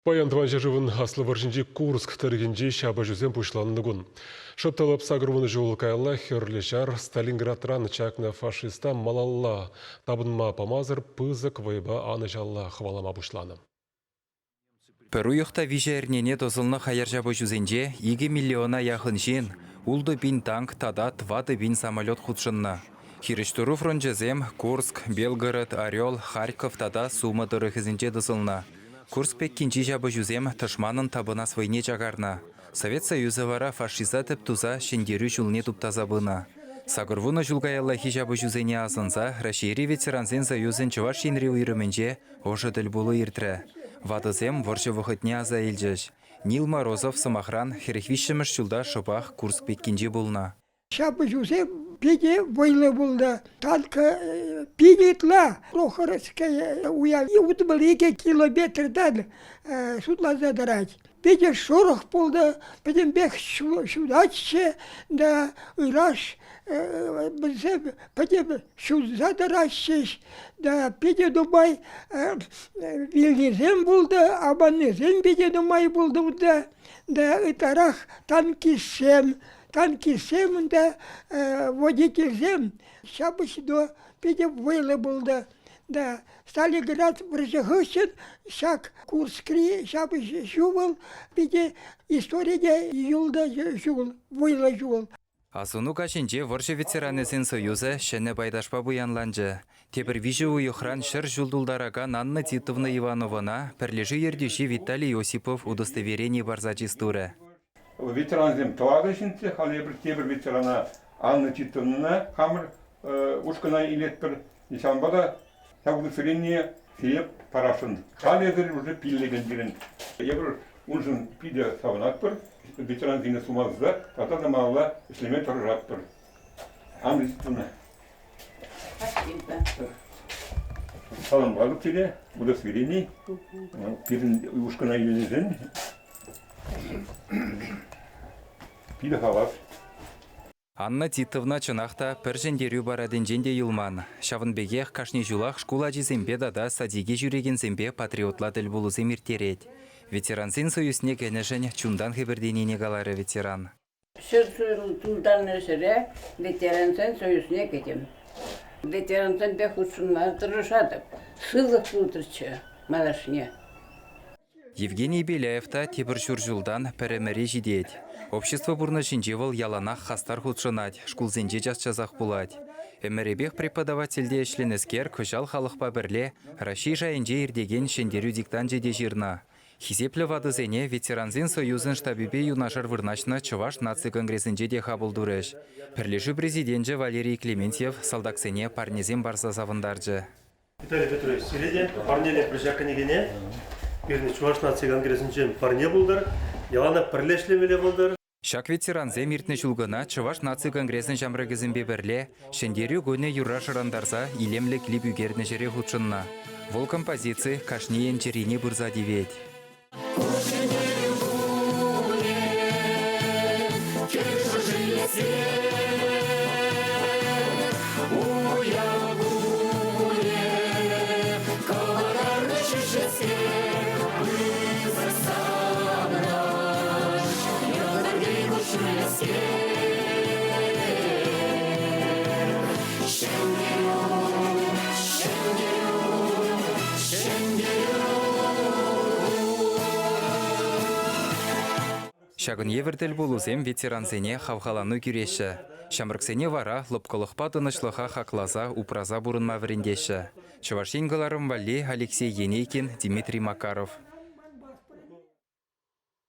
Паян Тӑван ҫӗршывӑн Аслӑ вӑрҫинчи Курск тӑрӑхӗнчи ҫапӑҫусем пуҫланнӑ кун. Шӑп та лӑп 80 ҫул каялла Хӗрлӗ Ҫар Сталинградран чакнӑ фашиста малалла тапӑнма памасӑр пысӑк вӑйпа анӑҫалла хӑвалама пуҫланӑ. Пӗр уйӑх та виҫӗ эрнене тӑсӑлнӑ хаяр ҫапӑҫусенче 2 миллиона яхӑн ҫын, 6 000 танк тата 4 000 самолет хутшӑннӑ. Хирӗҫтӑру фрончӗсем Курск, Белгород, Орел, Харьков тата Сумы тӑрӑхӗсенче тӑсӑлнӑ. Курск пеккинчи ҫапӑҫусем тӑшманӑн тапӑнас вӑйне чакарнӑ. Совет Союзӗ вара фашиста тӗп туса Ҫӗнтерӳ ҫулне туптаса пынӑ. 80 ҫул каяллахи ҫапӑҫусене асӑнса Раҫҫейри ветерансен союзӗн Чӑваш Енри уйрӑмӗнче ӑшӑ тӗлпулу иртрӗ. Ватӑсем вӑрҫӑ вӑхӑтне аса илчӗҫ. Нил Морозов, сӑмахран, 43-мӗш ҫулта шӑпах Курск пеккинче пулнӑ. Ҫапӑҫусем питӗ вӑйлӑ пулнӑ. Танка питӗ ытла Прохоровская уяв 62 километртан шутласа тӑрать. Питӗ шӑрӑх пулнӑ, пӗтӗмпех ҫунатчӗ, да ыраш вӗсем пӗтӗм ҫунса тӑратчӗҫ, да питӗ нумай вилнисем пулнӑ, аманнисем питӗ нумай пулнӑ унта, да ытларах танкистсем, Танкистсем унта, водительсем ҫапӑҫнӑ, питӗ вӑйлӑ пулнӑ. Да, Сталинград вӑрҫӑ хыҫҫӑн ҫак Курскри ҫапӑҫу вӑл питӗ историре юлнӑ ҫул, вӑйлӑ ҫул. Асӑну каҫӗнче вӑрҫӑ ветеранӗсен союзӗ ҫӗнӗ пайташпа пуянланчӗ. Тепӗр виҫӗ уйӑхран 100 ҫул тултаракан Анна Титовна Ивановӑна пӗрлешӳ ертӳҫи Виталий Осипов удостоверени парса чыс турӗ. Ветерансем тӑватӑ ҫынччӗ, халӗ эпир тепӗр ветерана Анна Титовнӑна хамӑр ушкӑна илетпӗр. Ҫавӑнпа та ҫак удостоверение сире парасшӑн. Халӗ эсир уже пиллӗкӗн пирӗн. Эпир уншӑн питӗ савӑнатпӑр, ветерансене сума суса тата та малалла ӗҫлеме тӑрӑшатпӑр. Анна Титовна. Спасибо. Саламлатӑп сире, удостоверени. Пирӗн ушкӑна илнӗшӗн. Питӗ хавас. Анна Титовна чӑнах та пӗр ҫӗнтерӳ парадӗнчен те юлман. Ҫавӑн пекех кашни ҫулах шкул ачисемпе тата садике ҫӳрекенсемпе патриотла тӗлпулусем ирттерет. Ветерансен союзне кӗнӗшӗн чунтан хӗпӗртенине каларӗ ветеран. Ҫӗр тултарнӑ ҫӗре ветерансен союзне кӗтӗм. Ветерансемпе хутшӑнма тӑрӑшатӑп. Сывлӑх пултӑрччӗ малашне. Евгений Беляев та тепӗр ҫур ҫултан пӗр ӗмӗре ҫитет. Общество пурнӑҫӗнче вӑл яланах хастар хутшӑнать, шкулсенче час-часах пулать. Ӗмӗрӗпех преподавательте ӗҫленӗскер кӑҫал халӑхпа пӗрле Раҫҫей шайӗнче иртекен Ҫӗнтерӳ диктанчӗ те ҫырнӑ. Хисеплӗ ватӑсене ветерансен союзӗн штабӗпе юнашар вырнаҫнӑ Чӑваш наци конгресӗнче те хапӑл турӗҫ. Пӗрлешӳ президенчӗ Валерий Клементьев салтаксене парнесем парса савӑнтарчӗ. Виталий Петрович, сире те парнелетпӗр ҫак кӗнекене. Пирӗн Чӑваш наци конгресӗнчен парне пултӑр, яланах пӗрле ӗҫлемелле пултӑр. Ҫак ветерансем иртнӗ ҫул кӑна Чӑваш наци конгресӗн ҫамрӑкӗсемпе пӗрле Ҫӗнтерӳ кунӗ юрра шӑрантарса илемлӗ клип ӳкернӗ ҫӗре хутшӑннӑ. Вӑл композици кашнийӗн чӗрине пырса тивет. Ҫакӑн евӗр тӗлпулусем ветерансене хавхалану кӳреҫҫӗ. Ҫамрӑксене вара лӑпкӑлӑхпа тӑнӑҫлӑха хакласа, упраса пурӑнма вӗрентеҫҫӗ. Чӑваш Ен кӑларӑм валли Алексей Енейкин, Дмитрий Макаров.